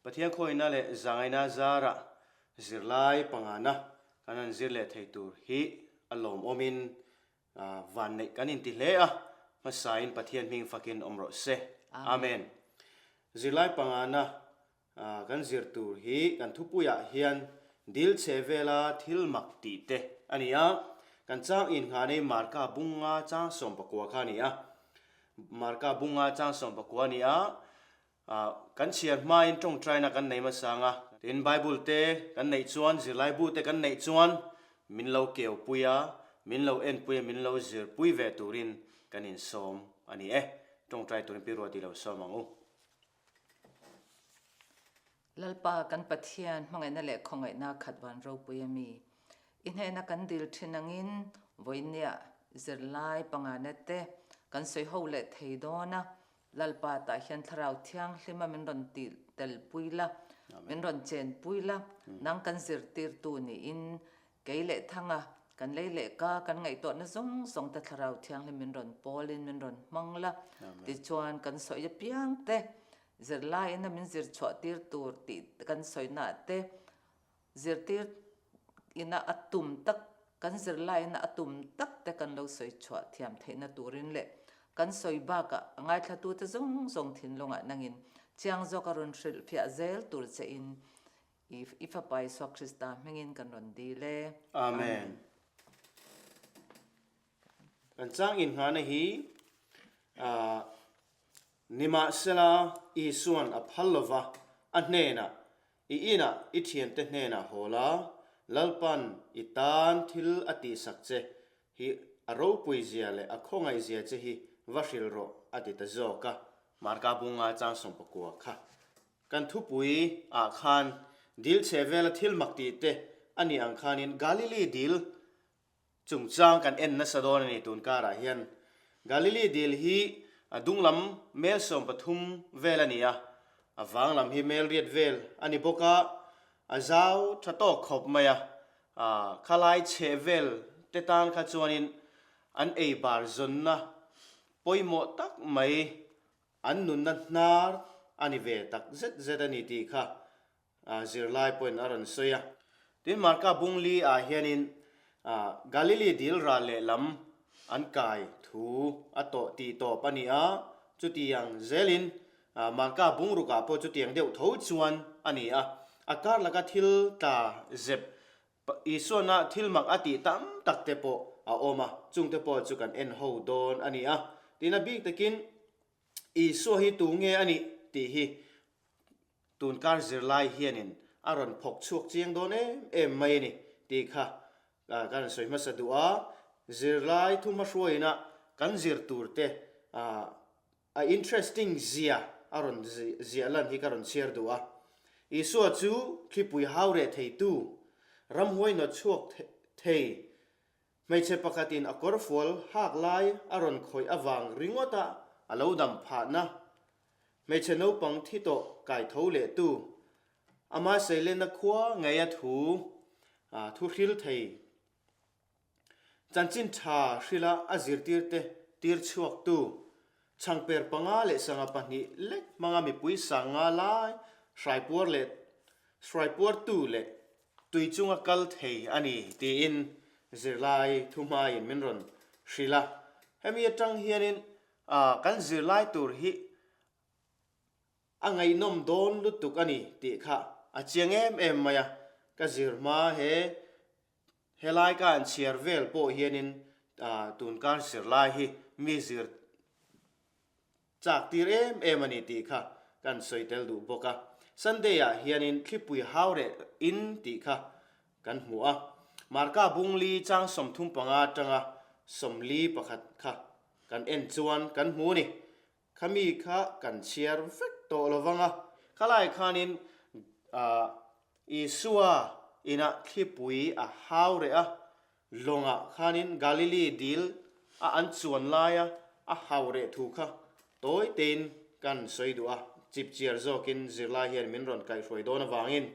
Pathian khawina leh zangaina zarah zirlai pangana kan han zir leh thei tur hi a lawmawmin vanneih kan inti hle a, hmasain Pathian hming fakin awm rawh se. Amen. Zirlai pangana Kan zir tur hi kan thupuiah hian dil chhe vela thil mak tih te a ni a, kan chang innghanei Marka bunga chang 14 kha a ni a, Marka bunga chang 14 a ni a, kan chhiar hmain tawngtaina kan nei hmasa ang a, tin Bible te kan neih chuan zirlaibu te kan neih chuan min lo keu pui a, min lo enpui a, min lo zirpui ve turin kan insawm a ni e, tawngtai turin Pi Ruati lo sawm ang u. Lalpa kan Pathian hmangaihna leh khawngaihna khat van ropui a mi. I hnena kan dil thin angin vawinia zirlai pangana te kan sawi ho leh thei dawn a, Lalpa tah hian Thlarau Thianghlima min rawn tih tel pui la, min rawn chen pui la, nang kan zirtirtu niin Kei leh Thanga, kan lei leh ka, kan ngaihtuahna zawng zawng te Thlarau Thianghlim min rawn pawlin min rawn hmang la, tichuan kan sawi apiang te, zirlaiin a min zir chhuah tir tur tih kan sawina te, zirtir ina a tum tak, kan zirlaiin a tum tak te kan lo sawi chhuah thiam theihna turin leh kan sawi bakah a ngaithlatute zawng zawng thinlungah nangin chiang zawk a rawn hrilhfiah zel tur che in I Fapa Isua Krista hmingin kan rawn dil e. Amen. Kan chang inngahna hi nimahsela Isuan a phal lova, a hnenah, I inah i thiante hnenah haw la, Lalpan i tan thil a tihsak che hi a ropui zia leh a khawngaih zia che hi va hrilh rawh a ti ta zawk a. Marka bunga chang 19 kha Kan thupui ah khan dil chhe vela thil mak tih te a nih ang khanin Galilee dil chungchang kan en nasa dawn a ni tun karah hian. Galilee dil hi a dung lam mel 13 vel a ni a, a vang lam hi mel riat vel a ni bawk a, a zau tha tawk khawp mai a, khalai chhe vel te tan kha chuanin an ei bar zawnna pawimawh tak mai An nunna hnar a ni ve tak zet zet a ni tih kha zirlai pawhin a rawn sawi a. Tin, Marka bung li ah hianin Galili dil ral lehlam an kai thu a tawh tih tawp a ni a, chutiang zelin Marka bung rukah pawh chutiang deuh tho chuan a ni a. A kar laka thil tla zep Isuana thil mak a tih tam tak te pawh a awm a, chung te pawh chu kan en ho dawn a ni a. Tina bik takin Isua hi tu nge a nih tih hi tunkar zirlai hianin a rawn phawk chhuak chiang dawn em em mai a ni tih kha ka rawn sawi hmasa duh a. Zirlai thuhmahruaiina kan zir tur te A interesting zia a rawn ziah lan hi ka rawn chhiar duh a. Isua chu thlipui hau reh theitu, ramhuai nawt chhuak thei, hmeichhe pakhatin a kawrfual hak lai a rawn khawih avang ringawta a lo dam phahna, hmeichhe naupang thi tawh kai tho lehtu, ama seilenna khua ngeia thu thu hril thei. Chanchin tha hrila a zirtirte tir chhuaktu, chhangper panga leh sangha pahnih lek hmanga mipui sanga lai hraipuar leh hraipuartu leh tui chunga kal thei a ni tiin zirlai thuhmaiin min rawn hrilh a. Hemi atang hianin kan zirlai tur hi A ngaihnawm dawn lutuk a ni tih kha a chiang em em mai a, ka zir hma he helai ka han chhiar vel pawh hianin tunkar zirlai hi mi zir chak tir em em a ni tih kha kan sawi tel duh bawk a. Sunday ah hianin thlipui hau reh in tih kha kan hmu a, Marka bungli chang 35 atanga 41 kha kan en chuan kan hmu a ni. Khami kha kan chhiar vek tawh lo vang a. Khalai khanin Isua inah thlipui a hau reh a, lawngah khanin Galili dil a an chuan laia a hau reh thu kha tawi tein kan sawi duh a, chipchiar zawkin zirlai hian min rawn kaihhruai dawn avangin.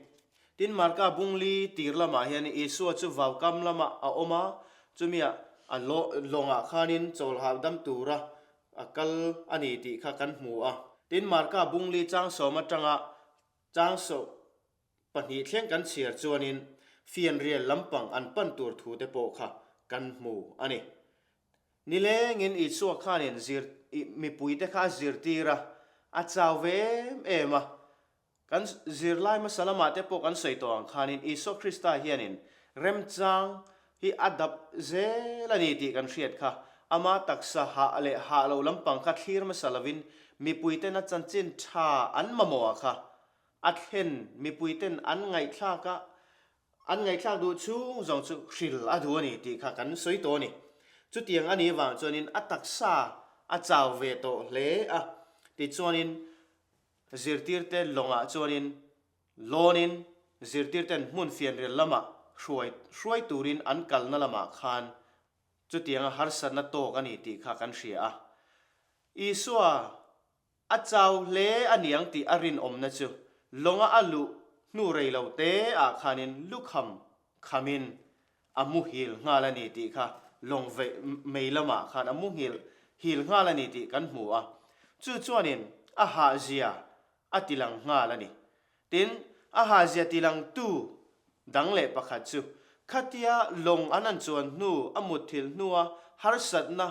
Tin, Marka bungli tir lamah hian Isua chu vaukam lamah a awm a, chumiah a lawngah khanin chawlhah dam tura A kal a ni tih kha kan hmu a. Tin, Marka bungli chang 10 atanga Changso pahnih thleng kan chhiar chuanin fianrial lampang an pan tur thu te pawh kha kan hmu a ni. Nilengin Isua khanin zir mipuite kha a zirtir a, a chau ve em em a. Kan zirlai hmasa lamah te pawh kan sawi tawh ang khanin Isua Krista hianin remchang hi a dap zel a ni tih kan hriat kha. Ama taksa hah leh hah lo lampang kha thlir hmasa lovin mipuiten a chanchin tha an mamawh ah kha a thlen mipuiten an ngaihthlak a, an ngaihthlak duh chhung zawng chu hril a duh a ni tih kha kan sawi tawh a ni. Chutiang a nih vang chuanin a taksa a chau ve tawh hle a, tichuanin zirtirte lawngah chuanin lawnin zirtirten hmun fianrial lamah hruai hruai turin an kalna lamah khan chutianga harsatna tawk a ni tih kha kan hria a. Isua A chau hle a niang tih a rinawmna chu lawnga a luh hnu rei lo te ah khanin lukham khamin a muhil nghal a ni tih kha lawng veih mei lamah khan a muhil hil nghal a ni tih kan hmu a, chu chuanin a hahzia a tilang nghal a ni. Tin, a hahzia tilangtu dang leh pakhat chu khatia lawng an an chuan hnu a mutthilh hnua harsatna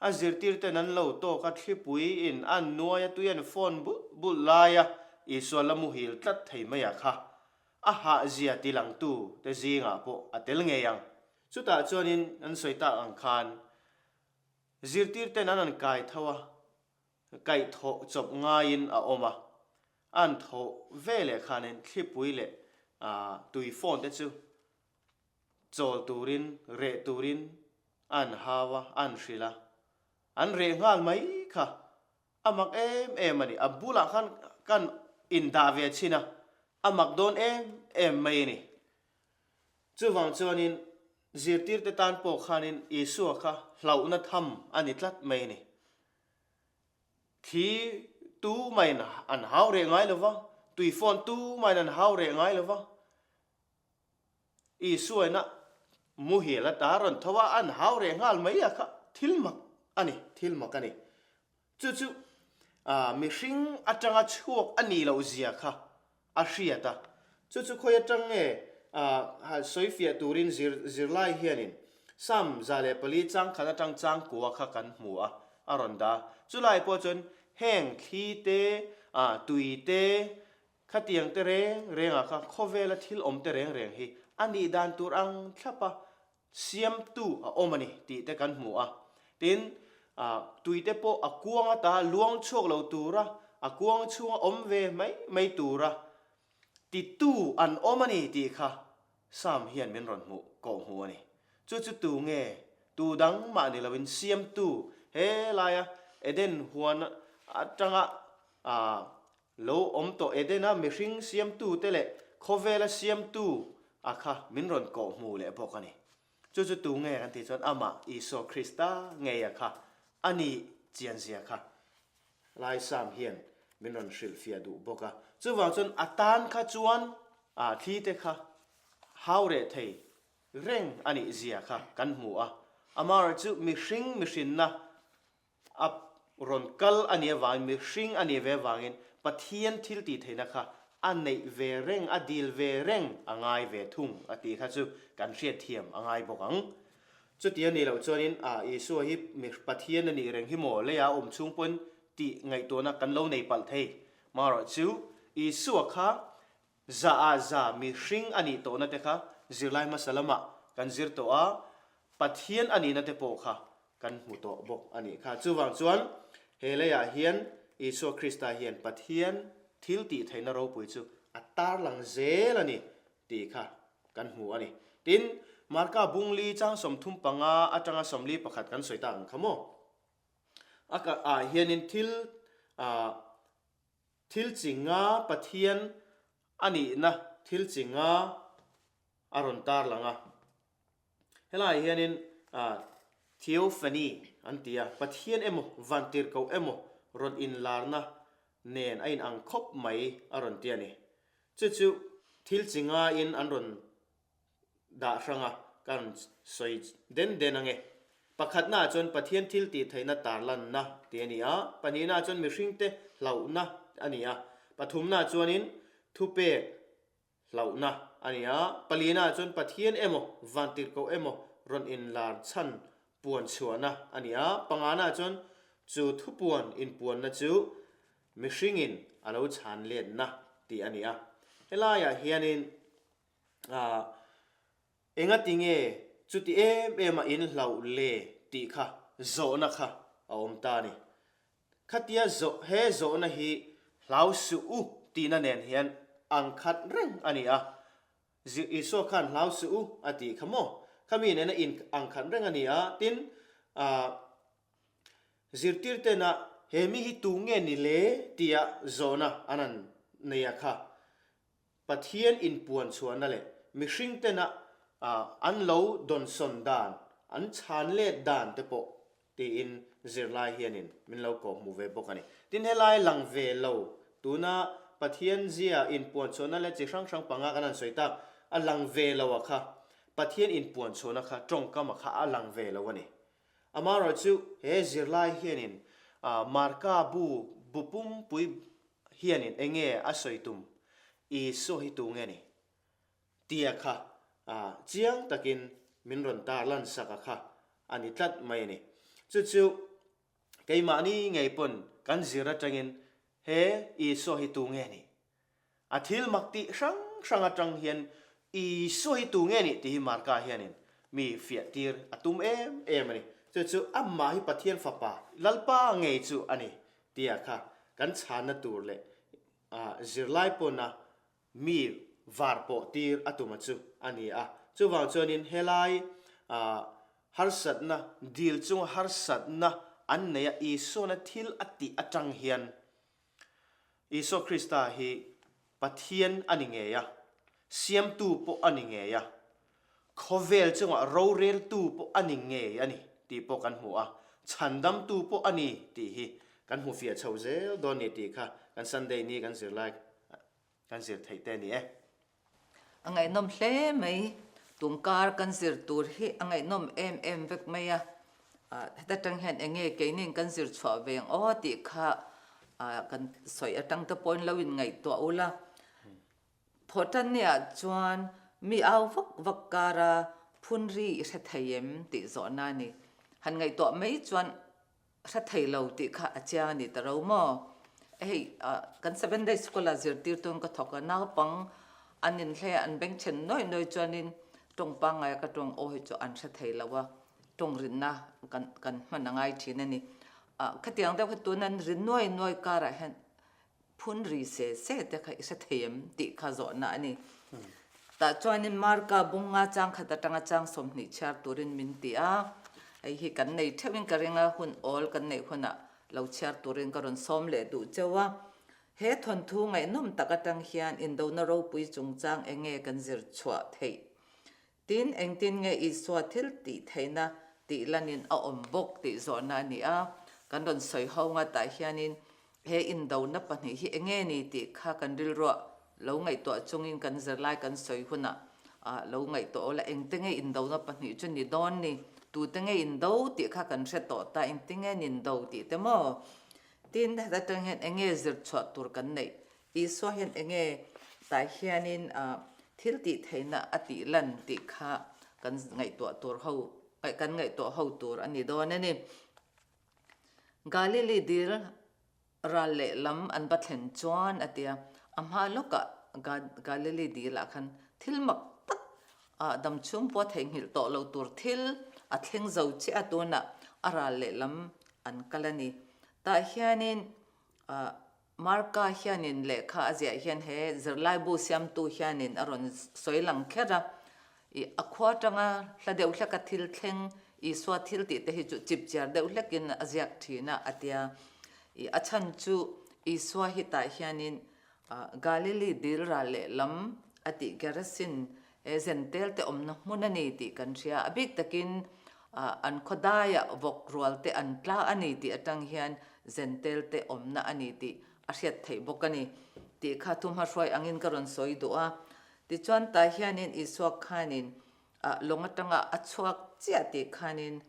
A zirtirten an lo tawk a, thlipui in an nuai a, tui an phone bulh bulh lai a, Isua la muhil tlat thei mai a kha. A hahzia tilangtu te zingah pawh a tel ngei ang. Chutah chuanin an sawi tak ang khan zirtirten an an kai tho a, kaihthawh chawp ngaiin a awm a, an thawh veleh khanin thlipui leh tui phone te chu chawl turin, reh turin an hau a, an hrilh a, an reh nghal mai kha a mak em em a ni. A bulah khan kan indah ve chhin a, a mak dawn em em mai a ni. Chuvang chuanin zirtirte tan pawh khanin Isua kha hlauhna tham a ni tlat mai a ni. Thli tu mahin an hau reh ngai lo va, tui fawn tu mahin an hau reh ngai lo va. Isuaina muhil ata rawn tho a, an hau reh nghal mai a kha thil mak a ni, thil mak a ni. Chu chu mihring atanga chhuak a nih loh zia kha a hriat a. Chu chu khawi atang nge sawi fiah turin zir zirlai hianin Sam 104 changkhat atang changkua kha kan hmu a, a rawn dah a. Chulai pawh chuan heng thli te, tui te, Khatiang te reng rengah kha khawvela thil awm te reng reng hi a nih dan tur ang thlapa siamtu a awm a ni tih te kan hmu a. Tin, tui te pawh a kuang ata luang chhuak lo tura, a kuang chhunga awm ve mai mai tura titu an awm a ni tih kha Psalm hian min rawn hmuh kawh hmu a ni. Chu chu tu nge? Tu dang mah ni loin siamtu he laia Eden huan atanga Lo awm tawh Edena mihring siamtute leh khawvela siamtu a kha min rawn kawh hmu leh bawk a ni. Chu chu tu nge kan tih chuan amah Isua Krista ngei a kha a nih chianzia kha Laisam hian min rawn hrilhfiah duh bawk a. Chuvang chuan a tan kha chuan a thli te kha hau reh thei reng a nih zia kha kan hmu a. Amaherawhchu mihring mihrinna A rawn kal a nih avangin, mihring a nih ve avangin Pathian thil tih theihna kha a neih ve reng, a dil ve reng a ngai ve thung a tih kha chu kan hriatthiam a ngai bawk ang. Chuti a nih loh chuanin a Isua hi Pathian a nih reng hi maw leiah a awm chhung pawhin tih ngaihtuahna kan lo nei palh thei. Marawh chu Isua kha za ah za mihring a nih tawhna te kha zirlai hmasa lamah kan zir tawh a, Pathian a nihna te pawh kha kan hmu tawh bawk a nih kha. Chuvang chuan he leiah hian Isua Krista hian Pathian thil tih theihna ropui chu a tarlang zel a ni tih kha kan hmu a ni. Tin, Marka bungli chang 35 atanga 41 kan sawi tak ang kha maw? A ah hianin thil ah thil chi nga Pathian a nihna thil chi nga a rawn tarlang a. Helaiah hianin Theophany an ti a, Pathian emaw Vantirhkoh emaw rawn inlarna nen a inang khawp mai a rawn ti a ni. Chu chu thil chi ngaiin an rawn dah hrang a, ka rawn sawi den den ange. Pakhatnaah chuan Pathian thil tih theihna tarlanna tih a ni a, pahnihnaah chuan mihringte hlauhna a ni a, pathumnaah chuanin. Thupek hlauhna a ni a. Palina chuan Pathian emaw Vantirhkoh emaw rawn inlar chhan puan chhuahna a ni a. Pangana chuan chu thupuan inpuanna chu mihringin a lo chhan letna tih a ni a. Helaiah hianin ah engati nge chuti em em a in hlauh le tih kha zawhna kha a awm ta a ni. Khatia zawh he zawhna hi hlau suh u tihna nen hian ang khat reng a ni a. Zir Isua khan hlau suh u a tih kha maw? Khami nena in ang khat reng a ni a, tin, ah, zirtirtena he mi hi tu nge ni le tia zawhna an han nei a kha. Pathian inpuan chhuahna leh mihring tena an lo dawnsawn dan, an chhan let dan te pawh tiin zirlai hianin min lo kawh hmu ve bawk a ni. Tin, helai lang ve lo tuna Pathian zia inpuan chhuahna leh chi hrang hrang panga kan han sawi tak, a lang ve lo a kha, Pathian inpuan chhuahna kha tawngkam a kha a lang ve lo a ni. Amaherawhchu he zirlai hianin Marka bu bu pumpui hianin enge a sawi tum Isua hi tu nge ni? Tia kha chiang takin min rawn tar lan sak a kha a ni tlat mai a ni. Chu chu keimahni ngei pawn kan zir atangin he Isua hi tu nge ni? A thil mak tih hrang hrang atang hian Isua hi tu nge nih tih hi Marka hianin mi fiah tir a tum em em a ni. Chu chu amah hi Pathian Fapa, Lalpa ngei chu a ni tia kha kan chhanna tur leh zirlai pawna mi var pawh tir a tuma chu a ni a. Chuvang chuanin helai harsatna, dil chunga harsatna an neia Isuana thil a tih atang hian Isua Krista hi Pathian a ni ngei a, Siamtu pawh a ni ngei a, khawvel chungah roreltu pawh a ni ngei a ni tih pawh kan hmu a, chhandamtu pawh a ni tih hi kan hmu fiah chho zel dawn ni tih kha kan Sunday ni kan zirlai kan zir theih te a ni e. A ngaihnawm hle mai. Tungkar kan zir tur hi a ngaihnawm em em vek mai a. Heta tang hian eng nge keinin kan zir chhuah ve ang aw tih kha kan sawi atang te pawhin lo inngaihtuah ula. Thawhtanniah chuan mi au vak vak kara phun ri i hre thei em tih zawhna a ni. Han ngaihtuah mai chuan Hre thei lo tih kha a chiang a ni ta ro maw? Hei kan Seven Day School ah zirtir tuin ka thawk a, naupang an inhlei a, an beng then nuai nuai chuanin tawng pangngai a ka tawng aw hi chu an hre thei lo a, tawng rinna kan kan hman a ngai thin a ni. Khatiang deuh kha tun an ri nuai nuai karah hian Phun ri se se te kha i hre thei em tih kha zawhna a ni. Tah chuanin Marka bunga chang khat atanga chang 20 chhiar turin min ti a, hei hi kan nei theuhin ka ring a, hun awl kan neih hunah lo chhiar turin ka rawn sawm leh duh cheu a. He thawnthu ngaihnawm tak atang hian indona ropui chungchang eng nge kan zir chhuah theih? Tin, engtin nge Isua thil tih theihna tih lanin a awm bawk tih zawhna a ni a. Kan rawn sawi ho ngatah hianin he indona pahnih hi enge ni tih kha kan rilruah lo ngaihtuah chungin kan zirlai kan sawi hunah lo ngaihtuah awl a, engte nge indona pahnih chu ni dawn ni, tute nge indo tih kha kan hre tawh ta, engtin nge an indo tih te maw? Tin, heta tang hian enge zir chhuah tur kan neih Isua hian enge tah hianin thil tih theihna a tih lan tih kha kan ngaihtuah tur ho kan ngaihtuah ho tur a ni dawn a ni. Galili dil ral lehlam an va thlen chuan a tia, a hma lawkah Galili dilah khan thil mak tak damchhung pawh theihnghilh tawh lo tur thil a thleng zo chiah a tunah a ral lehlam an kal a ni. Tah hianin Marka hianin lehkha a ziah hian he zirlaibu siamtu hianin a rawn sawi lang kher a, i a khua atanga hla deuh hleka thil thleng Isua thil tih te hi chu chipchiar deuh hlekin a ziak thin a, a tia. I a chhan chu Isua hi tah hianin Galili dil ral lehlam a tih Gerasin he zentel te awmna hmun a ni tih kan hria. A bik takin an khaw daiah vawk rual te an tla a ni tih atang hian zentel te awmna a ni tih a hriat theih bawk a ni tih kha thu hmahruai angin ka rawn sawi duh a. Tichuan tah hianin Isua khanin lawng atanga a chhuak chiah tih khanin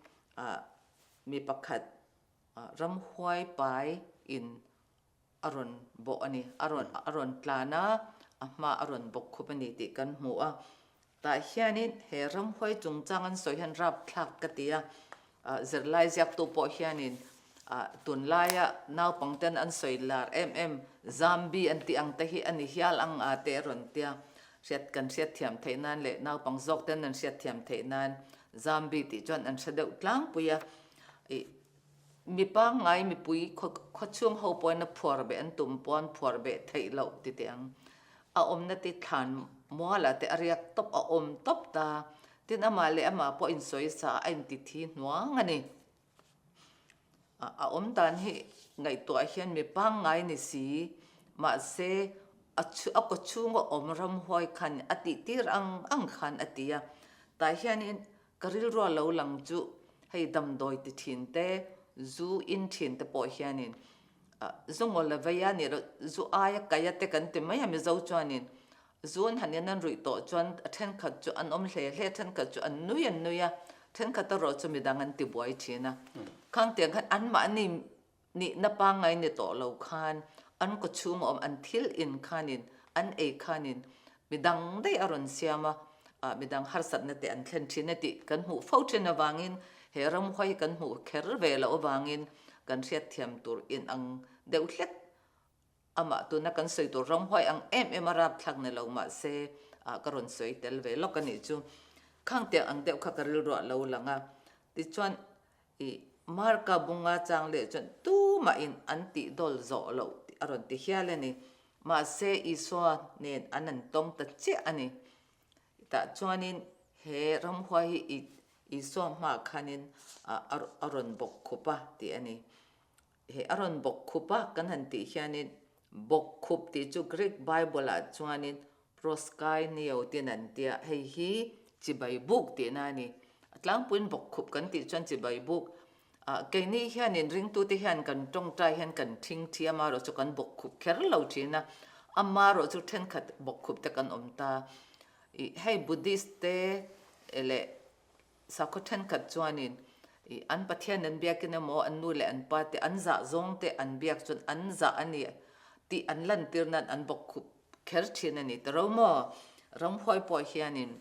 mi pakhat ramhuai pai in a rawn bawh a ni. A rawn a rawn tlan a, A hma a rawn bawk khup a ni tih kan hmu a. Tah hianin he ramhuai chungchang an sawi hian rapthlak ka ti a, zirlai ziaktu pawh hianin tunlaia naupangten an sawi lar em em Zambi an tih ang te hi a ni hial ang a te a rawn tia. Hriat kan hriatthiam theih nan leh naupang zawk ten an hriatthiam theih nan Zambi tih chuan an hre deuh tlangpui a. Ih mi pangngai mipui khawchhung ho pawhin a phuar beh an tum pawn phuar beh theih loh ti teh ang. A awmna te thlan mualah te a riak tawp a awm tawp ta. Tin amah leh amah pawh insawi sa a inti thi hnuang a ni. A awm dan hi ngaihtuah hian mi pangngai ni si, mahse a a kaw chhunga awm ramhuai khan a tih tir ang ang khan a ti a. Tah hianin ka rilrua lo lang chu hei damdawi ti thin te, zu in thin te pawh hianin zu ngaw la vei a nih loh zu aia kaia te kan ti mai a Mizo chuanin zu an han in an ruih tawh chuan a thenkhat chu an awm hle hle a thenkhat chu an nui an nui a thenkhat erawh chu midang an ti buai thin a khang tiang khan anmahni nihna pangngai ni tawh lo khan an kaw chhung awm an thil in khanin an ei khanin midang daih a rawn siam a midang harsatna te an thlen thin a tih kan hmuh fo thin avangin he ramhuai hi kan hmuh kher ve loh avangin kan hriatthiam tur in ang deuh hlek amah tuna kan sawi tur ramhuai ang em em a rapthlak ni lo mahse ka rawn sawi tel ve lawk a nih chu. Khang tiang ang deuh kha ka rilruah lo lang a, tichuan i Marka bunga chang leh chuan tumahin an tih dawl zawh loh tih a rawn ti hial a ni. Mahse Isua nen an an tawng ta chiah a ni. Tah chuanin he ramhuai hi i Isua hmaah khanin a rawn bawk khup a tih a ni. He a rawn bawk khup a kan han tih hianin bawk khup tih chu Greek Bible ah chuanin proskyneo tiin an ti a, hei hi chibai buk tihna a ni. A tlangpuiin bawk khup kan tih chuan chibai buk. Ah keini hianin ringtute hian kan tawngtai hian kan thingthi amaherawh chu kan bawk khup kher lo thin a, amaherawh chu thenkhat bawk khup te kan awm ta. Ih hei Buddhist te leh Sakhaw thenkhat chuanin ih an Pathian an biakin emaw an nu leh an pa te an zah zawng te an biak chuan an zah a ni tih an lantir nan an bawk khup kher thin a ni ta ro maw? Ramhuai pawh hianin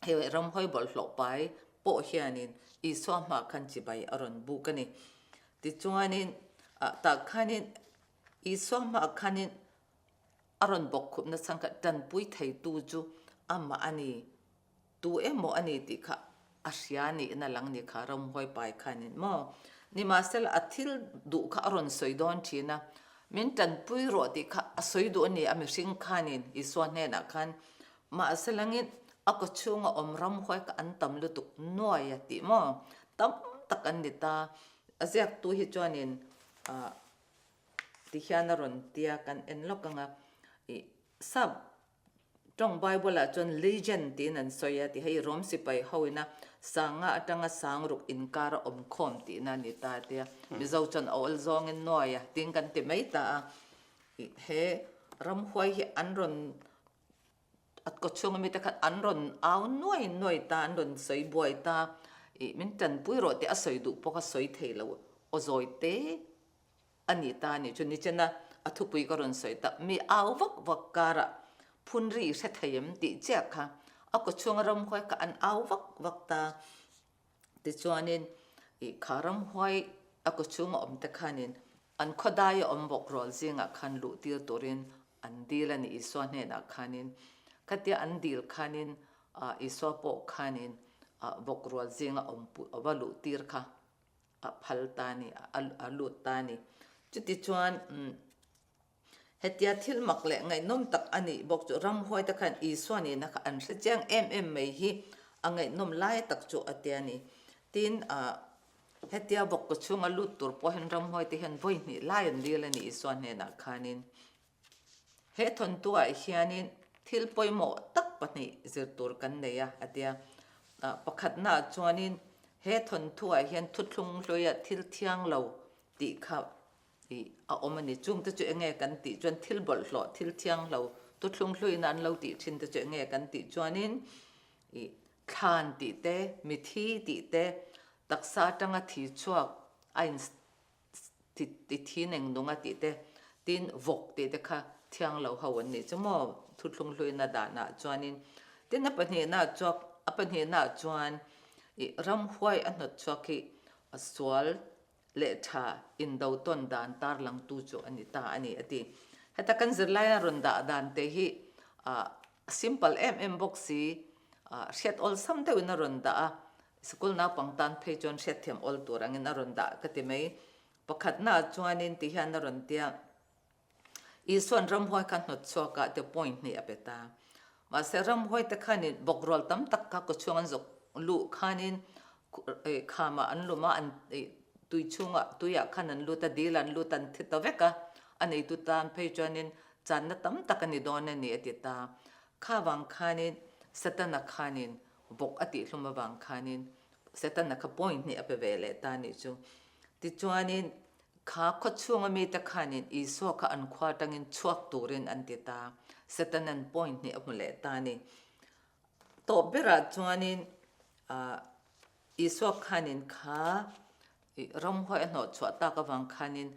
he ramhuai bawlhhlawh pai pawh hianin Isua hmah khan chibai a rawn buk a ni. Tichuanin ah tah khanin Isua hmah khanin a rawn bawk khupna chhan kha tanpui theitu chu amah a ni. Tu emaw a ni tih kha a hria nihna lang ni kha ramhuai pai khanin maw? Nimahsela a thil duh kha a rawn sawi dawn thin a, min tanpui rawh tih kha a sawi duh a ni a mihring khanin Isua hnenah khan mahselangin a kaw chhunga awm ramhuai kha an tam lutuk nuai a tih maw? Tam tak an ni ta. A ziaktu hi chuanin ah tihian a rawn tia kan en lawk ang a, ih sap Tawng Bible-ah chuan Legion tiin an sawi a, ti hei Rom sipai ho ina sanga atanga sangruk inkar a awm khawm tihna a ni ta tia. Mizo chuan a awl zawngin nuai a tiin kan ti mai ta a. He ramhuai hi an rawn a kawchhung ami te khan an rawn au nuai nuai ta, an rawn sawi buai ta. Ih min tanpui rawh tih a sawi duh pawh kha sawi thei lo aw zawi te. A ni ta a nih chu nichena a thupui ka rawn sawi tak mi au vak vak karah phun ri i hre thei em tih chiah kha a kawchhunga ramhuai kha an au vak vak ta. Tichuanin ih kha ramhuai a kawchhunga awm te khanin an khawdaia awm bawk rual zingah khan luh tir turin an dil a ni Isua hnenah khanin. Khatia an dil khanin Isua pawh khanin bawk rual zinga awm va luh tir kha a phal ta a ni, a lut ta a ni. Chutichuan hetia thil mak leh ngaihnawm tak a nih bawk chu ramhuai te khan Isua nihna kha an hre chiang em em mai hi a ngaihnawm lai tak chu a tia a ni. Tin, hetia vawkkaw chhunga lut tur pawh hian ramhuai te hian vawi hnih lai an dil a ni Isua hnenah khanin. He thawntuah hianin thil pawimawh tak pahnih zir tur kan nei a, a ti a. Pakhatnaah chuanin he thawnthuah hian thuthlung hluia thil thiang lo tih kha a awm a ni. Chungte chu enge kan tih chuan thil bawlhhlawh, thil thiang lo, thuthlung hluina an lo tih thin te chu enge kan tih chuanin thlan tih te, mithi tih te, taksa atanga thi chhuak a in ti thi neng nung a tih te, tin vawk tih te kha. thiang lo ho an nih chu maw thuthlung hluina danah chuanin tin a pahnihna chuak a pahnihna chuan ih ramhuai a hnawt chhuak hi a sual leh tha indo tawn dan tarlangtu chu a ni ta a ni a ti. Heta kan zirlaia rawn dah dan te hi ah a simple em em bawk si, ah hriat awlsam deuhin a rawn dah a, sikul naupang tan phei chuan hriatthiam awl tur angin a rawn dah ka ti mai. Pakhatnaah chuanin ti hian a rawn tia. Isuan ramhuai kha hnawt chhuak ah te point hnih a pe ta. Mahse ramhuai te khanin bawkrual tam tak kha kawchhung an zawk luh khanin khamah an lum a, an tui chhungah tuiah khan an lut a, dil an lut an thi ta vek a, a neitu tan phei chuanin channa tam tak a ni dawn a ni a ti ta. Kha vang khanin Setana khanin bawk a tihhlum avang khanin Setana kha point hnih a pe ve leh ta a nih chu. Tichuanin Kha khawchhunga mite khanin Isua kha an khua atangin chhuak turin an ti ta. Setanan point hnih a hmu leh ta a ni. Tawp berah chuanin Isua khanin kha ramhuai a hnawh chhuah tak avang khanin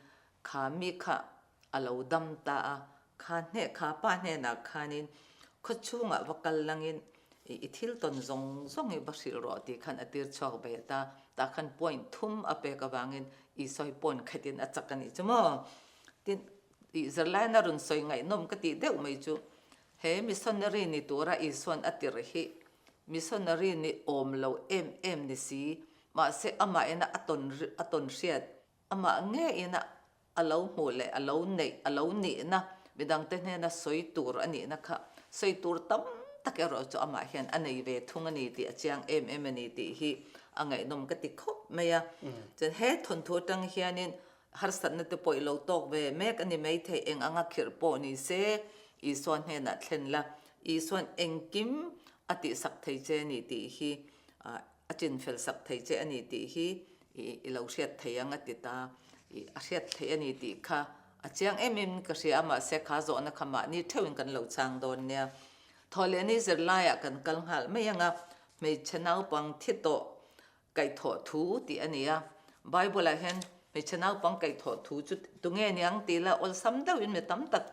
kha mi kha a lo dam ta a. Kha hneh kha pa hnenah khanin khawchhungah va kal langin i thil tawn zawng zawng hi va hrilh rawh tih khan a tir chhuak ve ta. Tah khan point thum a pek avangin Isua hi point khatin a chak a nih chu maw? Tin, tih zirlaina rawn sawi ngaihnawm ka tih deuh mai chu he missionary ni tura Isua'n a tirh hi missionary ni awm lo em em ni si, mahse amah ina a tawn a tawn hriat, amah nge ina a lo hmuh leh a lo neih, a lo nihna, midangte hnena sawi tur a nihna kha sawi tur tam tak erawh chu amah hian a nei ve thung a ni tih a chiang em em a ni tih hi a ngaihnawm ka ti khawp mai a. Chuan he thawnthu atang hianin harsatna te pawh i lo tawk ve mek a ni maithei, eng anga khirh pawh ni se Isua hnenah thlen la, Isua'n engkim a tihsak thei che a ni tih hi a chinfel sak thei che a ni tih hi i lo hriat thei ang a ti ta. I a hriat theih a ni tih kha a chiang em em in ka hria a, mahse kha zawhna kha mahni theuhin kan lo chang dawn nia. Thawhlehni zirlaiah kan kal nghal mai ang a, hmeichhe naupang thi tawh kaihthawh thu tih a ni a. Bible-ah hian hmeichhe naupang kaihthawh thu chu tunge niang tih la awlsam deuhin mi tam tak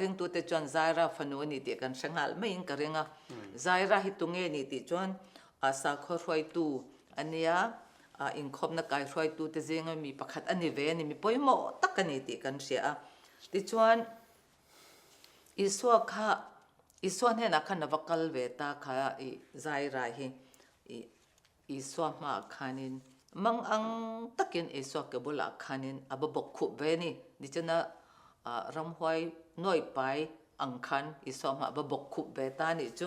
ringtute chuan Zaira fanu a ni tih kan hre nghal maiin ka ring a. Zaira hi tunge ni tih chuan sakhaw hruaitu a nia, inkhawpna kaihruaitute zinga mi pakhat a ni ve a ni, mi pawimawh tak a ni tih kan hria a. Tichuan, Isua kha, Isua hnenah khan a va kal ve ta kha i Zaira hi i Isua hmaah khanin mang ang takin Isua ke bulah khanin a va bawk khup ve a ni. Nichina ramhuai nuai pai ang khan Isua hmaah va bawk khup ve ta a nih chu.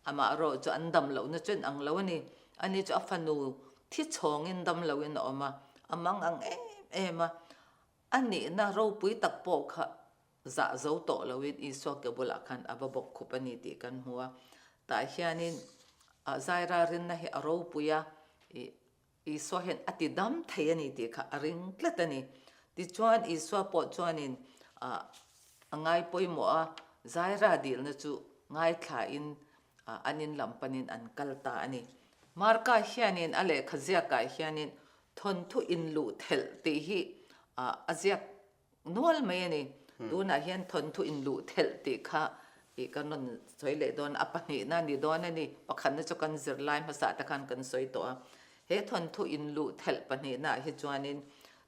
Amah erawh chu an dam lohna chu in ang lo a ni. Ani chu a fanu thi chhawngin dam loin a awm a, a mang ang em em a. A nihna ropui tak pawh kha zah zo tawh loin Isua ke bulah khan a va bawk khup a ni tih kan hmu a. Tah hianin Zaira rinna hi a ropui a, ih Isua hian a ti dam thei a ni tih kha a ring tlat a ni. Tichuan Isua pawh chuanin a ngai pawimawh a, Zaira dilna chu ngaithlain an in lam panin an kal ta a ni. Marka hianin a lehkha ziakah hianin thawnthu inluh thelh tih hi a ziak nual mai a ni. Tunah hian thawnthu inluh thelh tih kha ih kan rawn sawi leh dawn a, pahnihna a ni dawn a ni. Pakhatna chu kan zirlai hmasa te khan kan sawi tawh a. He thawnthu inluh thelh pahnihnaah hi chuanin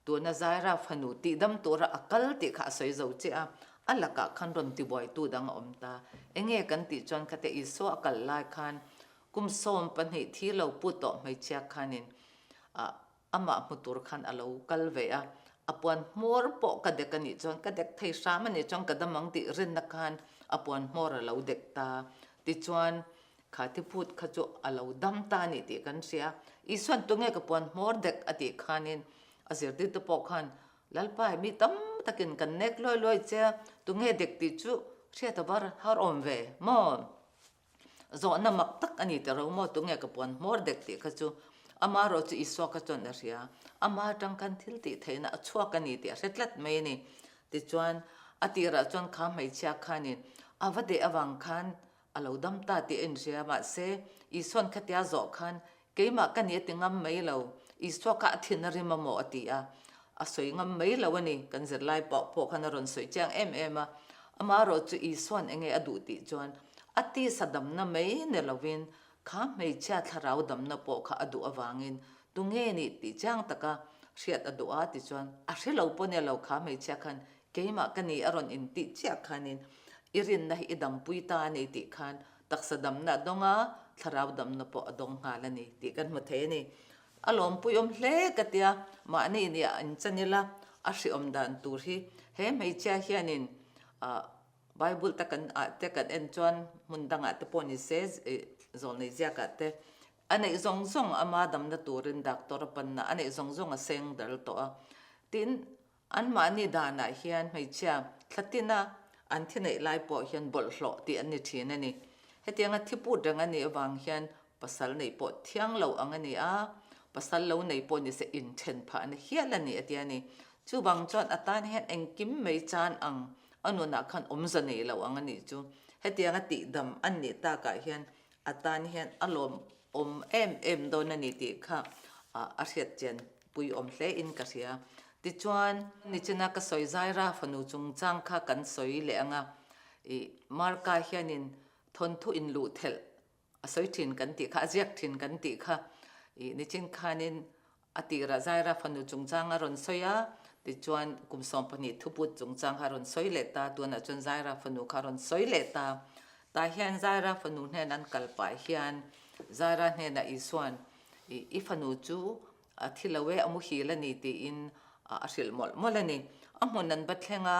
tuna Zaira fanu tihdam tura a kal tih kha a sawi zo chiah a, a lakah khan rawn tibuaitu dang a awm ta. Enge kan tih chuan khate Isua a kal lai khan kum 12 thi lo pu tawh hmeichhia khanin ah Amah hmu tur khan a lo kal ve a, a puan hmawr pawh ka dek a nih chuan ka dek thei hram a nih chuan ka dam ang tih rinna khan a puan hmawr a lo dek ta. Tichuan, kha tiphut kha chu a lo dam ta a nih tih kan hria. Isuan tunge ka puan hmawr dek a tih khanin a zirtirte pawh khan Lalpa hi mi tam takin kan nek luai luai che a, tunge dek tih chu hriat a var har awm ve maw? Zawhna mak tak a ni ta ro maw? Tunge ka puan hmawr dek tih kha chu ama erawh chu Isua kha chuan a hria. Ama atang khan thil tih theihna a chhuak a ni tih a hre tlat mai a ni. Tichuan, a tirah chuan kha hmeichhia khanin a va deh avang khan a lo dam ta tih a inhria. Mahse, Isua'n khatia zawh khan Keimah ka ni a ti ngam mai lo. Isua kha a thin a rim a maw a ti a, a sawi ngam mai lo a ni. Kan zirlai pawh pawh khan a rawn sawi chiang em em a. Amaherawh chu Isua'n enge a duh tih chuan a tisa damna mai ni lovin kha hmeichhia thlarau damna pawh kha a duh avangin tunge nih tih chiang taka hriat a duh a tichuan a hre lo pawh nia lo kha hmeichhia khan keimah ka ni a rawn intih chiah khanin i rinna hi i dampui ta a ni tih khan taksa damna a dawng a, thlarau damna pawh a dawng nghal a ni tih kan hmu thei a ni. A lawmpuiawm hle ka tia, mahni nia in chan ila a hriawm dan tur hi he hmeichhia hianin ah Bible te kan ah te kan en chuan hmun dangah te pawh ni se zawl nei ziakah te a neih zawng zawng ama damna turin doctor a panna a neih zawng zawng a seng dal tawh a. Tin, anmahni danah hian hmeichhia thlatina an thi neih lai pawh hian bawlhhlawh tih an ni thin a ni. Hetianga thi put reng a nih avang hian Pasal neih pawh thiang lo ang a ni a, pasal lo nei pawh nise inthen phah na hial a ni a ti a ni. Chuvang chuan a tan hian engkim mai chan ang a nunah khan awmza nei lo ang a nih chu. Hetianga tihdam an nih takah hian a tan hian a lawm awm em em dawn a ni tih kha a hriat chian pui awm hle in ka hria. Tichuan, nichina ka sawi Zaira fanu chungchang kha kan sawi leh ang a, ih Marka hianin thawnthu inluh thelh A sawi thin kan tih kha, a ziak thin kan tih kha ih nichin khanin a tirah Zaira fanu chungchang a rawn sawi a, tichuan kum 12 thuput chungchang kha a rawn sawi leh ta, tunah chuan Zaira fanu kha a rawn sawi leh ta. Tah hian Zaira fanu hnen an kal pah hian Zaira hnenah Isua'n ih i fanu chu a thi lo e, a muhil a ni tiin a hrilh mawlh mawlh a ni. A hmun an va thleng a,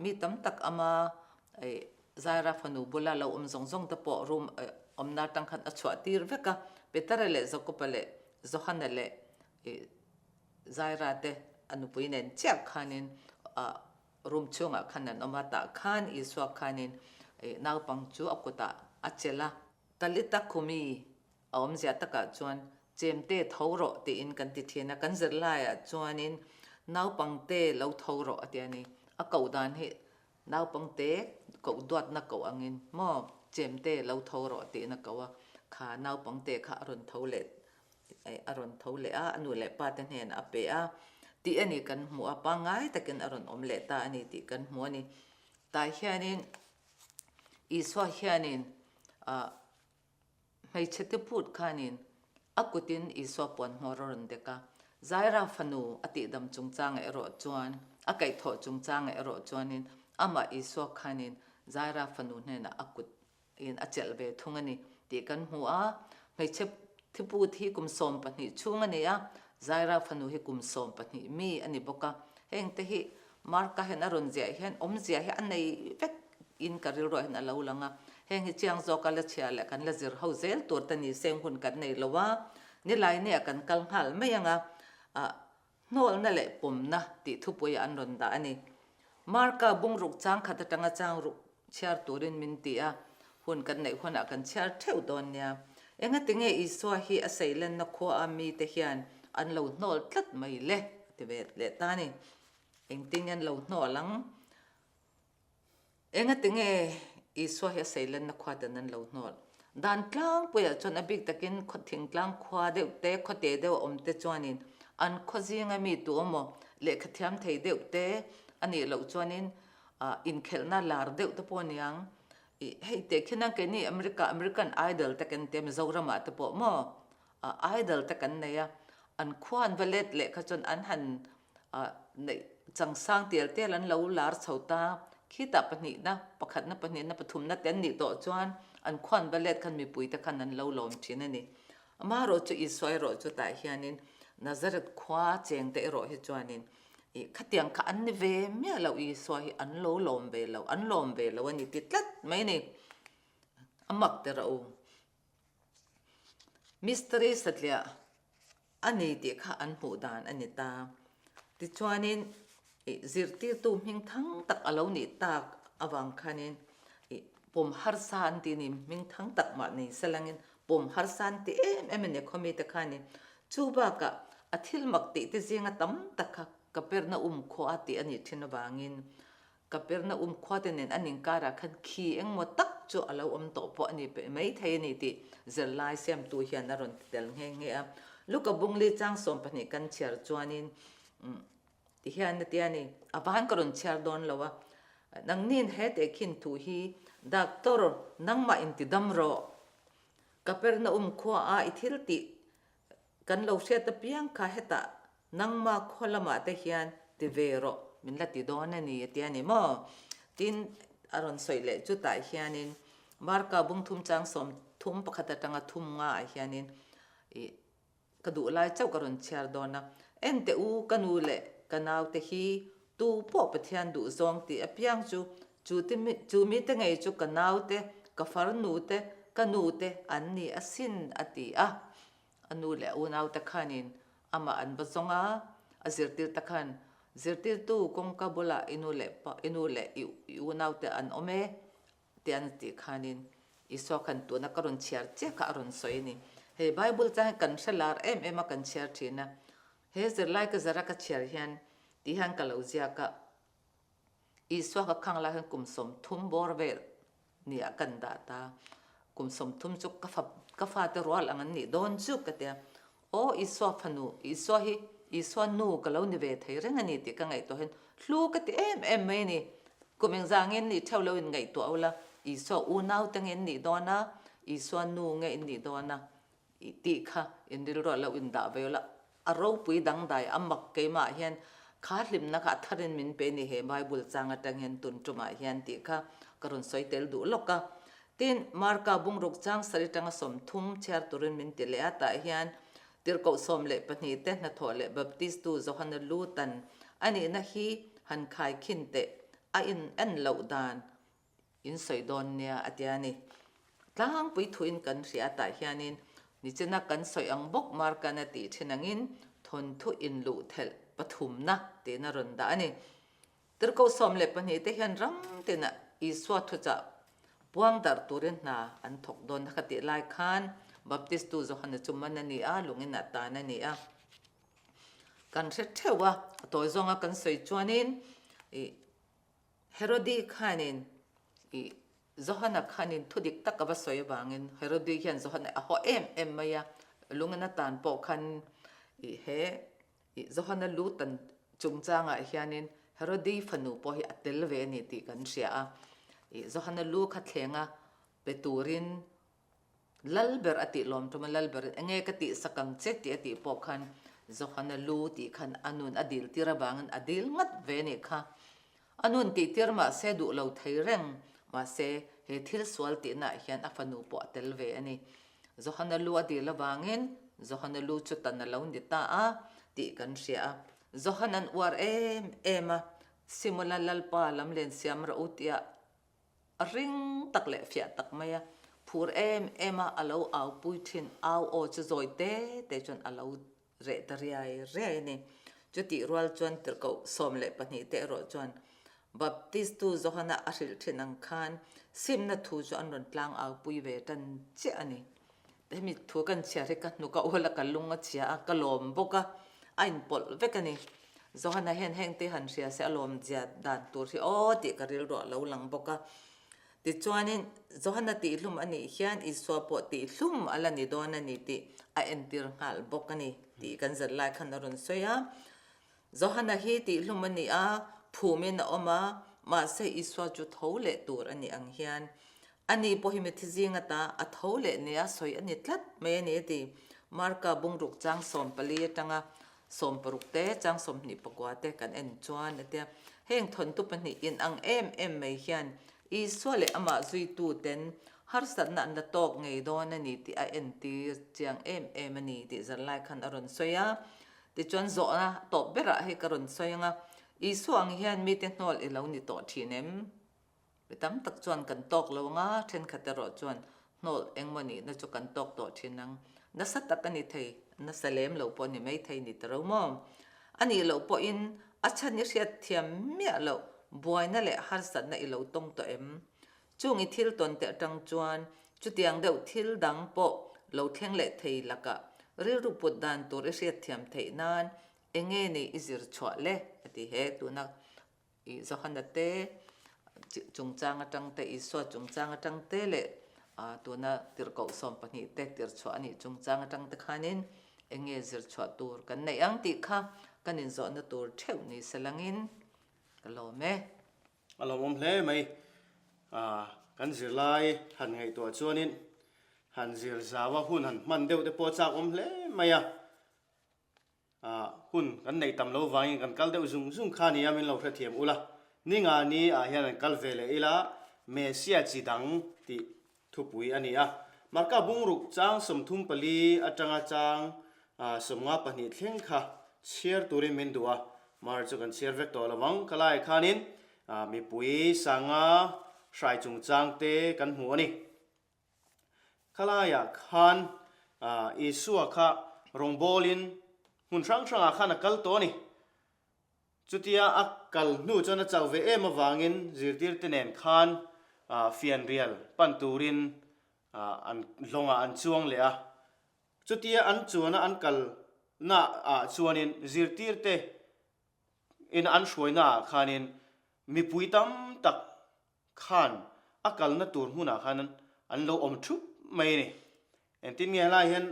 mi tam tak ama ih Zaira fanu bula lo awm zawng zawng te pawh room awmna atang khan a chhuah tir vek a, Petera leh Jakoba leh Johana leh Zaira te a nupui nen chiah khanin room chhungah khan an awm a, tah khan Isua khanin naupang chu a kutah a chelh a. Talitha Kumi a awmzia takah chuan chemte tho rawh tiin kan ti thin a, kan zirlaiah chuanin naupangte lo tho rawh a ti a ni. A koh dan hi Naupangte koh duatna koh angin maw chemte lo tho rawh tiin a ko a, kha naupangte kha a rawn tho leh a rawn tho leh a, a nu leh pa te hnenah a pe a tih a ni kan hmu a, pangngai takin a rawn awm leh ta a ni tih kan hmu a ni. Tah hianin Isua hianin ah Hmeichhe te phut khanin a kutin Isua puanhmawr a rawn dek a, Zaira fanu a tihdam chungchangah erawh chuan, a kaihthawh chungchangah erawh chuanin amah Isua khanin Zaira fanu hnenah a kut in a chelh ve thung a ni tih kan hmu a. Hmeichhe thiput hi kum 12 chhung a ni a, Zaira fanu hi kum 12 mi a ni bawk a. Hengte hi Marka hian a rawn ziah hian awmzia hi a nei vek in ka rilruah hian a lo lang a, heng hi chiang zawka la chhia leh kan la zir ho zel tur te ni seng hun kan nei lo a, nilai nia kan kal nghal mai ang a, ah hnawlna leh pawmna tih thupuiah an rawn dah a ni. Marka bungruk chang khat atanga chang ruk chhiar turin min ti a, hun kan neih hunah kan chhiar theuh dawn nia. Engatinge Isua hi a seilenna khua a mite hian an lo hnawl tlat mai le? a ti ve leh ta a ni. Engtin an lo hnawl ang? Engatinge Isua hi a seilenna khua ten an lo hnawl? Dan tlangpuiah chuan a bik takin khaw thingtlang khua deuh te, khaw te deuh a awm te chuanin an khaw zinga mi tu emaw lehkha thiam thei deuh te a nih loh chuanin inkhelhna lar deuh te pawh a niang. Ih hei teh khian a keini America American Idol te kan tia Mizoramah te pawh maw Idol te kan nei a, an khua an va let leh kha chuan an han neih changsang tial tial an lo lar chho ta, khitah pahnihna, pakhatna, pahnihna, pathumna te an nih tawh chuan an khua an va let khan mipui te khan an lo lawm thin a ni. Amaherawh chu Isua erawh chutah hianin Nazareth khua cheng te erawh hi chuanin ih khatiang kha an ni ve miah lo, Isua hi an lo lawm ve lo, an lawm ve lo a ni ti tlat mai a ni. A mak te rawh u. Mystery satliah a ni tih kha an hmuh dan a ni ta. Tichuanin ih zirtirtu hming thang tak a lo nih tak avang khanin ih pawm harsa an tih ni hming thang tak mah ni selangin pawm harsa an ti em em a ni khawmi te khanin. Chu bakah a thil mak tih te zinga tam tak kha Kapernaum khua tih a nih thin avangin Kapernaum khuate nen an inkarah khan khi engmaw tak chu a lo awm tawh pawh a ni peh mai thei a ni tih zirlai siamtu hian a rawn ti tel nghe nghe a. Luka Bungli chang 12 kan chhiar chuanin ti hian a ti a ni, a van ka rawn chhiar dawn lo a. Nangnin he tehkhin thu hi Doctor nangmah inti dam rawh. Kapernaum khua a i thil tih kan lo hriat apiang kha hetah nangma khua lamah te hian ti ve rawh min la ti dawn a ni a ti a ni maw? Tin, a rawn sawi leh chutah hianin Marka bungthum chang 30 pakhat atanga thum nga ah hianin ih Ka duh lai chauh ka rawn chhiar dawn a, En teh u, ka nu leh ka naute hi tu pawh Pathian duh zawng tih apiang chu, chu te mi, chu mite ngei chu ka naute, ka farnu te, ka nu te an ni asin a ti a. A nu leh a unaute khanin amah an va zawng a, a zirtir te khan, Zirtirtu kawngka bulah i nu leh pa, i nu leh i unaute an awm e, te an tih khanin Isua khan tuna ka rawn chhiar chiah kha a rawn sawi a ni. Hei Bible chang hi kan hre lar em em a kan chhiar thin a, he zirlai ka zara ka chhiar hian tih hian ka lo ziak a, Isua ka khang lai hian kum 30 bawr vel nia kan dah ta, kum 30 chu ka fa ka fate rual ang an nih dawn chu ka tia, Aw Isua fanu, Isua hi Isua nu ka lo ni ve thei reng a ni tih ka ngaihtuah hian hlu ka ti em em mai a ni. Kum engzangin nih theuh lo in ngaihtuah ula, Isua unau te nge in nih dawn a, Isua nu nge in nih dawn a tih kha in rilruah lo in dah ve ula, a ropui dangdai a mak keimah hian kha hlimna kha a tharin min pe a ni he Bible chang atang hian tun tumah hian tih kha ka rawn sawi tel duh lawk a. Tin, Marka bungruk chang sarih tanga 30 chhiar turin min ti leh a, tah hian Tirhkoh 12 te hnathawh leh Baptistu Johana lu tan a nihna hi han khai khin teh a in en loh dan in sawi dawn nia a ti a ni. Tlangpui thuin kan hria a, tah hianin nichina kan sawi ang bawk Markan a tih thin angin thawnthu inluh thelh pathumna tiin a rawn dah a ni. Tirhkoh 12 te hian ram tinah Isua thuchah puang darh turin hna an thawk dawn a ka tih lai khan Baptistu Johana chu man a ni a, lungin ah tan a ni a. Kan hre theuh a, a tawi zawnga kan sawi chuanin ih Herodi khanin ih Johana khanin thu dik tak a va sawi avangin Herodi hian Johana a haw em em mai a, lungin a tan pawh khan ih he Ih Johana lu tan chungchangah hianin Herodi fanu pawh hi a tel ve a ni tih kan hria a. Ih Johana lu kha thlenga pe turin lal ber a tih lawm tum a, lal berin enge ka tih sak ang che tih a tih pawh khan Johana lu tih khan a nun a dil tir avangin a dil ngat ve a nih kha. A nun tih tir mahse duh lo thei reng mahse he thil sual tihnaah hian a fanu pawh a tel ve a ni. Johana lu a dil avangin Johana lu chu tan a lo ni ta a tih kan hria a. Johan an uar em em a, Simula Lalpa lamlen siam rawh u tia ring tak leh fiah tak mai a phur em em a, a lo aupui thin au aw chu zawi te te chuan a lo reh ta riai riai a ni. Chutih rual chuan tirhkoh 12 te erawh chuan Baptistu Johana a hrilh thin ang khan simna thu chu an rawn tlang au pui ve tan chiah a ni. Hemi thu kan chhiar hi ka hnuk a ul a, ka lung a chhia a, ka lawm bawk a, a inpawlh vek a ni. Johana hian hengte han hria se a lawm zia dan tur hi aw tih ka rilruah a lo lang bawk a. Tichuanin, Johana tihhlum a nih hian Isua pawh tihhlum a la ni dawn a ni tih a entir nghal bawk a ni tih kan zir lai khan a rawn sawi a. Johana hi tihhlum a ni a, phumin a awm a, mahse Isua chu tho leh tur a nih ang hian ani pawh hi mithi zing ata a tho leh nia sawi a ni tlat mai a ni a ti. Marka bungruk chang 14 atanga 60 te, chang 29 te kan en chuan a tia. Heng thawntu pahnih inang em em mai hian Isua leh amah zuituten harsatna an la tawk ngei dawn a ni tih a entir chiang em em a ni tih zirlai khan a rawn sawi a. Tichuan zawhna tawp berah hei ka rawn sawi ang a, Isua ang hian mite hnawl i lo ni tawh thin em? Mi tam tak chuan kan tawk lo ang a, thenkhat erawh chuan hnawl engmaw nihna chu kan tawk tawh thin ang. Nasa tak a ni thei, nasa lem lo pawh a ni mai thei ni ta ro maw? A nih loh pawhin a chhan i hriat thiam miah loh buaina leh harsatna i lo tawng tawh em? Chung i thil tawn te atang chuan chutiang deuh thil dang pawh lo thleng leh thei lakah rilru put dan tur i hriat thiam theih nan enge ni i zir chhuah le? a ti he. Tuna I Johana te chungchang atang te, Isua chungchang atang te leh tuna tirhkoh 12 te tirchhuah a nih chungchang atang te khanin eng nge zirchhuah tur kan neih ang tih kha kan inzawhna tur theuh ni se langin ka lawm e. A lawmawm hle mai. Kan zirlai han ngaihtuah chuanin han zir zau a hun han hman deuh te pawh a chak awm hle mai a. Hun kan neih tam lo vangin kan kal deuh zung zung kha nia min lo hrethiam ula. Ni nga ni ah hian an kal ve leh ila Messia chi dang tih thupui a ni a. Marka bungruk chang 34 atanga chang 52 thleng kha chhiar turin min duh a, mar chu kan chhiar vek tawh lo ang. Ka laiah khanin mipui sanga hrai chungchang te kan hmu a ni. Khalaiah khan Isua kha rawngbawlin hmun hrang hrangah khan a kal tawh a ni. Chutia a kal hnu chuan a chauh ve em avangin zirtirte nen khan fianrial pan turin an hlawngah an chuang leh a. Chutia an chuana an kalna ah chuanin zirtirte in an hruaina ah khanin mipui tam tak khan a kalna tur hmunah khan an lo awm thup mai a ni. Engtin nge helai hian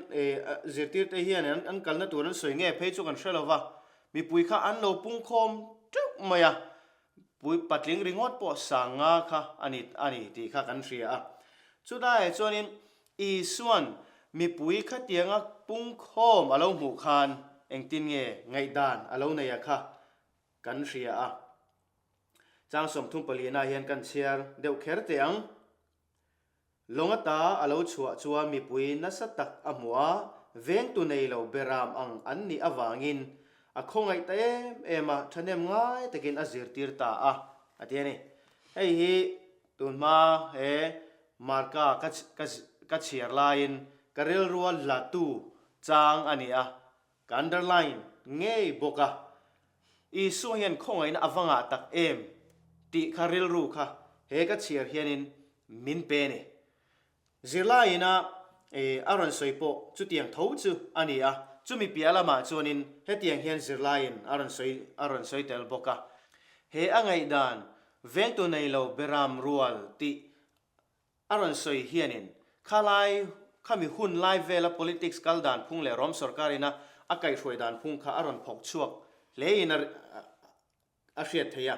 zirtirte hian an kalna tur an sawi nge phei chu kan hre lo va, mipui kha an lo pungkhawm teuh mai a, pui patling ringawt pawh sanga kha a ni a ni tih kha kan hria a. Chulaiah chuanin Isuan mipui khatianga pungkhawm a lo hmuh khan engtin nge ngaihdan a lo nei a kha kan hria a. Chang 34 ah hian kan chhiar deuh kher teh ang. Lawng ata a lo chhuah chuan mipui nasa tak a hmu a, vengtu nei lo beram ang an nih avangin a khawngaih ta em em a, thahnem ngai takin a zirtir ta a, a ti a ni. Hei hi tunhma he Marka ka ka chhiar laiin ka rilrua latu chang a ni a, Ka underline ngei bawk a, Isua hian khawngaihna a va ngah tak em tih kha rilru kha he ka chhiar hianin min pe a ni. Zirlaiin a a rawn sawi pawh chutiang tho chu a ni a, chumi piah lamah chuanin hetiang hian zirlaiin a rawn sawi a rawn sawi tel bawk a. He a ngaihdan vengtu nei lo beram rual tih A rawn sawi hianin khalai khami hun lai vela politics kal dan phung leh Rom sorkar ina a kaihhruai dan phung kha a rawn phawk chhuak hlein a a hriat theih a.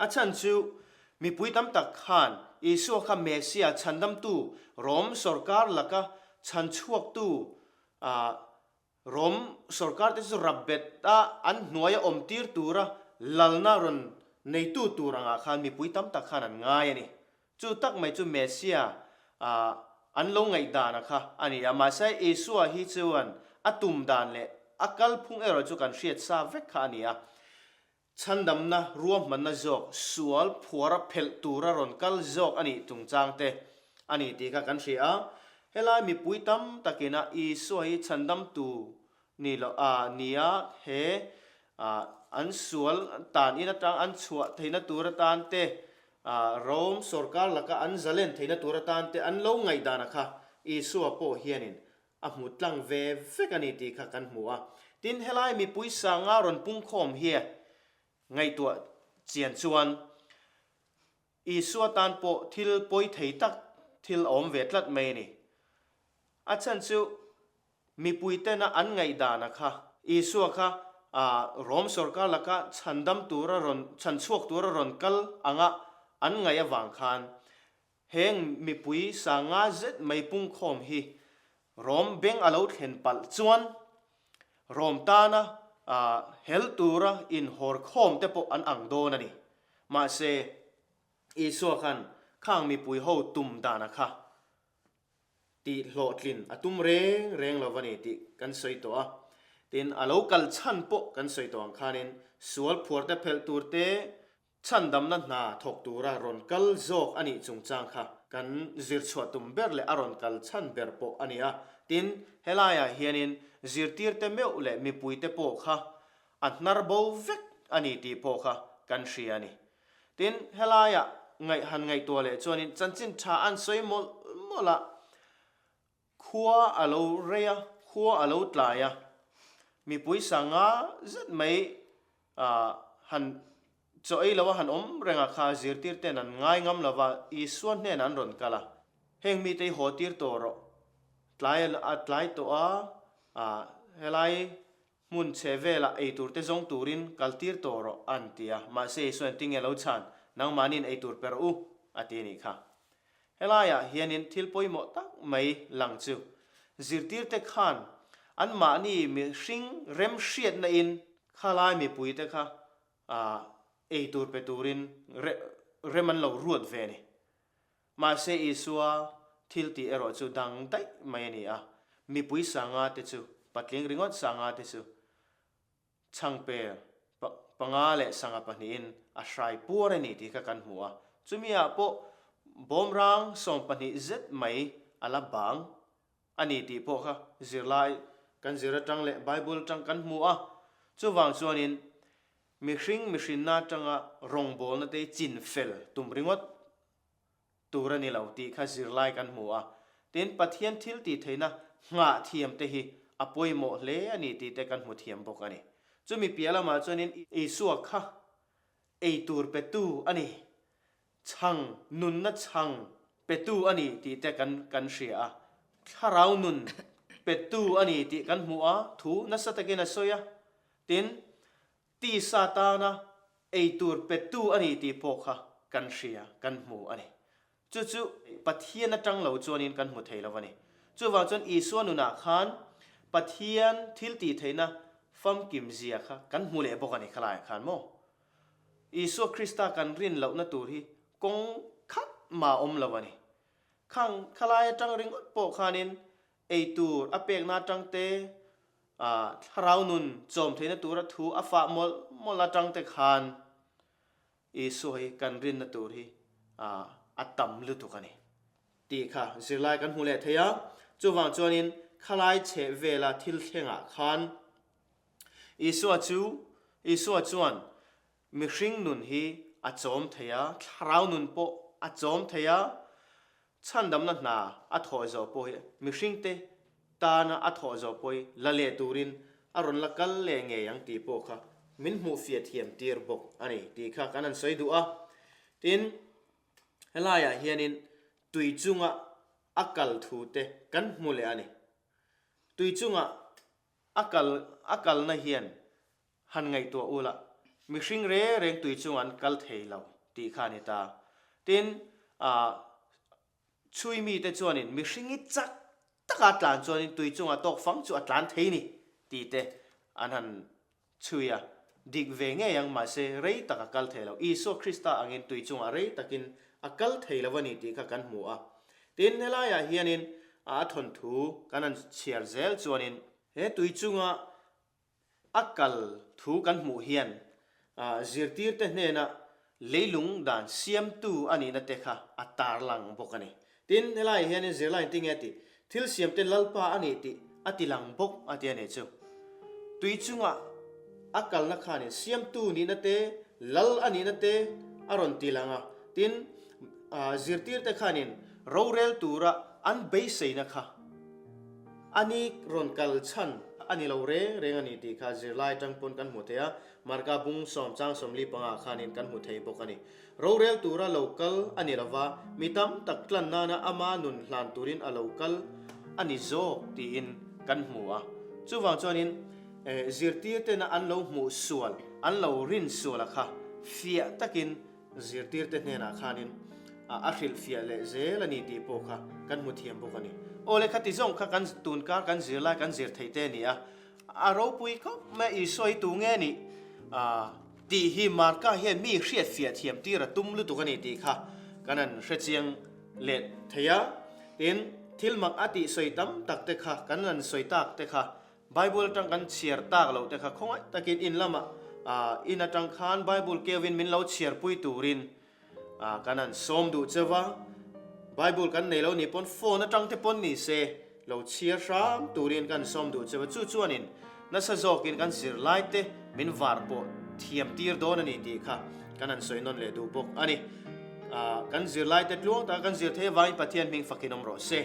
A chhan chu mipui tam tak khan Isua kha Messiah chhandamtu Rom sorkar laka chhan chhuaktu ah Rom sorkar te chu rap bet a an hnuaia awm tir tura lalna rawn neitu tur angah khan mipui tam tak khan an ngai a ni. Chu tak mai chu Messia ah an lo ngaihdana kha a ni a, mahse Isua hi chuan a tum dan leh a kalphung erawh chu kan hriat sa vek kha a ni a. Chhandamna ruahmanna zawk sual phuara phelh tura rawn kal zawk a nih chungchang te a ni tih kha kan hria a. Helai mipui tam takina Isua hi chhandamtu ni lo a nia he an sual tan in atang an chhuah theihna tur atan te Rome sorkar laka an zalen theihna tur atan te an lo ngaihdana kha Isua pawh hianin a hmu tlang ve vek a ni tih kha kan hmu a. Tin, helai mipui sanga rawn pungkhawm hi ngaihtuah chian chuan Isua tan pawh thil pawi thei tak thil a awm ve tlat mai a ni. A chhan chu mipui tena an ngaihdana kha Isua kha Rom sorkar laka chhandam tura rawn chhan chhuak tura rawn kal anga an ngaih avang khan Heng mipui sanga zet mai pungkhawm hi Rom beng a lo thlen palh chuan Rom tana hel tura inhawr khawm te pawh an ang dawn a ni. Mahse, Isua khan khang mipui ho tum dana kha tih hlawhtlin a tum reng reng lo va ni tih kan sawi tawh a. Tin, a lo kal chhan pawh kan sawi tawh ang khanin sual phuar te phelh tur te, Chhandamna hna thawk tura rawn kal zawk a nih chungchang kha kan zirchhuah tum ber leh a rawn kal chhan ber pawh a ni a. Tin, helaiah hianin zirtirte meuh leh mipuite pawh kha a hnar bo vek a ni tih pawh kha kan hria a ni. Tin, helaiah ngaih han ngaihtuah leh chuanin chanchin tha an sawi mawlh mawlh a, Khua a lo rei a, khua a lo tlai a, mipui sanga zet mai han chaw ei lo a han awm reng a kha zirtir ten an ngai ngam lo va, Isua hnenah an rawn kal a, heng mite hi haw tir tawh rawh, tlai a tlai tawh a, helai hmun chhe velah ei tur te zawng turin kal tir tawh rawh an ti a, mahse Isua engtin nge lo chhan? Nangmahniin ei tur pe rawh u, a ti a nih kha. Helaiah hianin thil pawimawh tak mai lang chu zirtirte khan anmahni mihring remhriatna in khalai mipuite kha ei tur pe turin rem an lo ruat ve a ni. Mahse Isua thil tih erawh chu dang daih mai a ni a, mipui sanga te chu, patling ringawt sanga te chu Chhangper panga leh sangha pahnihin a hrai puar a ni tih kha kan hmu a, chumi ah pawh bawmrang 12 zet mai a la bang a ni tih pawh kha zirlai kan zir atang leh Bible atang kan hmu a, chuvang chuanin mihring mihrinna atanga rawngbawlna te chin fel tum ringawt tur a ni lo tih kha zirlai kan hmu a, tin Pathian thil tih theihna nghah thiam te hi a pawimawh hle a ni tih te kan hmu thiam bawk a ni. Chumi piah lamah chuanin Isua kha ei tur petu a ni, chhang nunna chhang petu a ni tih te kan kan hria a, thlarau nun petu a ni tih kan hmu a, thu nasa takin a sawi a, tin Tisa tana ei tur petu a ni tih pawh kha kan hria, kan hmu a ni. Chu chu Pathian atang lo chuanin kan hmu thei lo a ni. Chuvang chuan Isua nunah khan Pathian thil tih theihna famkim zia kha kan hmu leh bawk a ni khalaiah khan maw? Isua Krista kan rin lohna tur hi kawng khat mah a awm lo a ni. Khang khalai atang ringawt pawh khanin ei tur a pekna atang te, Thlarau nun chawm theihna tura thu a fah mawlh mawlh atang te khan Isua hi kan rinna tur hi a tam lutuk a ni tih kha zirlai kan hmu leh thei a. Chuvang chuanin khalai chheh vela thil thlengah khan Isua chu Isua chuan mihring nun hi a chawm thei a, thlarau nun pawh a chawm thei a, Chhandamna hna a thawh zawh pawh hi mihringte tana a thawh zawh pawh hi la leh turin a rawn la kal leh ngei ang tih pawh kha min hmuh fiah thiam tir bawk a ni tih kha kan han sawi duh a. Tin, helaiah hianin tui chunga a kal thu te kan hmu leh a ni. Tui chunga a kal a kalna hian Han ngaihtuah u la, mihring reng reng tui chungah an kal thei lo tih kha a ni ta. Tin, ah, chhui mite chuanin mihringi chak taka tlan chuanin tui chungah tawk fang chu a tlan thei ni tih te an han chhui a. Dik ve ngei ang, mahse rei tak a kal thei lo. Isua Krista angin tui chungah rei takin a kal thei lo a ni tih kha kan hmu a. Tin, helaiah hianin a thawnthu kan han chhiar zel chuanin he tui chunga A kal thu kan hmuh hian zirtirte hnena leilung dan siamtu a nihna te kha a tarlang bawk a ni. Tin, helaiah hianin zirlai in tinge tih thil siamte Lalpa a nih tih a ti lang bawk a ti a nih chu. Tui chunga a kalna khanin siamtu nihna te, Lal a nihna te a rawn ti lang a. Tin, zirtirte khanin rorel tura an beiseina kha A ni rawn kal chhan a ni lo reng reng a ni tih kha zirlai atang pawn kan hmu thei a, Marka bung sawm chang 45 ah khanin kan hmu thei bawk a ni. Rorel tura lo kal a ni lova, mi tam tak tlan nana ama nun hlan turin a lo kal a ni zawk tiin kan hmu a. Chuvang chuanin zirtirtena an lo hmuh sual, an lo rin sual a kha fiah takin Zirtirte hnenah khanin a hrilhfiah leh zel a ni tih pawh kha kan hmu thiam bawk a ni. Aw le, khati zawng kha kan tunkar kan zirlai kan zir theih te a ni a, a ropui khawp mai a, Isua hi tu nge nih tih hi Marka hian mi hriatfiah thiam tir a tum lutuk a ni tih kha kan han hrechiang leh thei a. Tin, thil mak a tih sawi tam tak te kha kan han sawi tak te kha Bible atang kan chhiar tak loh te kha khawngaih takin in lamah in atang khan Bible keuhin min lo chhiarpui turin kan han sawm duh cheu va. Bible kan nei lo nih pawn phone atang te pawn ni se lo chhiar hram turin kan sawm duh cheu va. Chu chuanin nasa zawkin kan zirlai te min var pawh thiam tir dawn a ni tih kha kan han sawi nawn leh duh bawk a ni. Kan zirlai te tluang taka kan zir thei avangin Pathian hming fakin awm rawh se.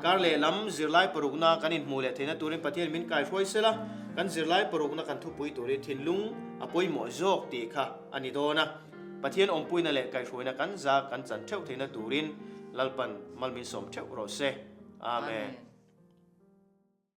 Kar leh lam zirlai parukna kan inhmuh leh theihna turin Pathian min kaihruai sela, kan zirlai parukna kan thupui turin thinlung a pawimawh zawk tih kha a ni dawn a. Pathian awmpuina leh kaihruaina kan za kan chan theuh theihna turin Lalpan mal min sawm theuh rawh se. Amen.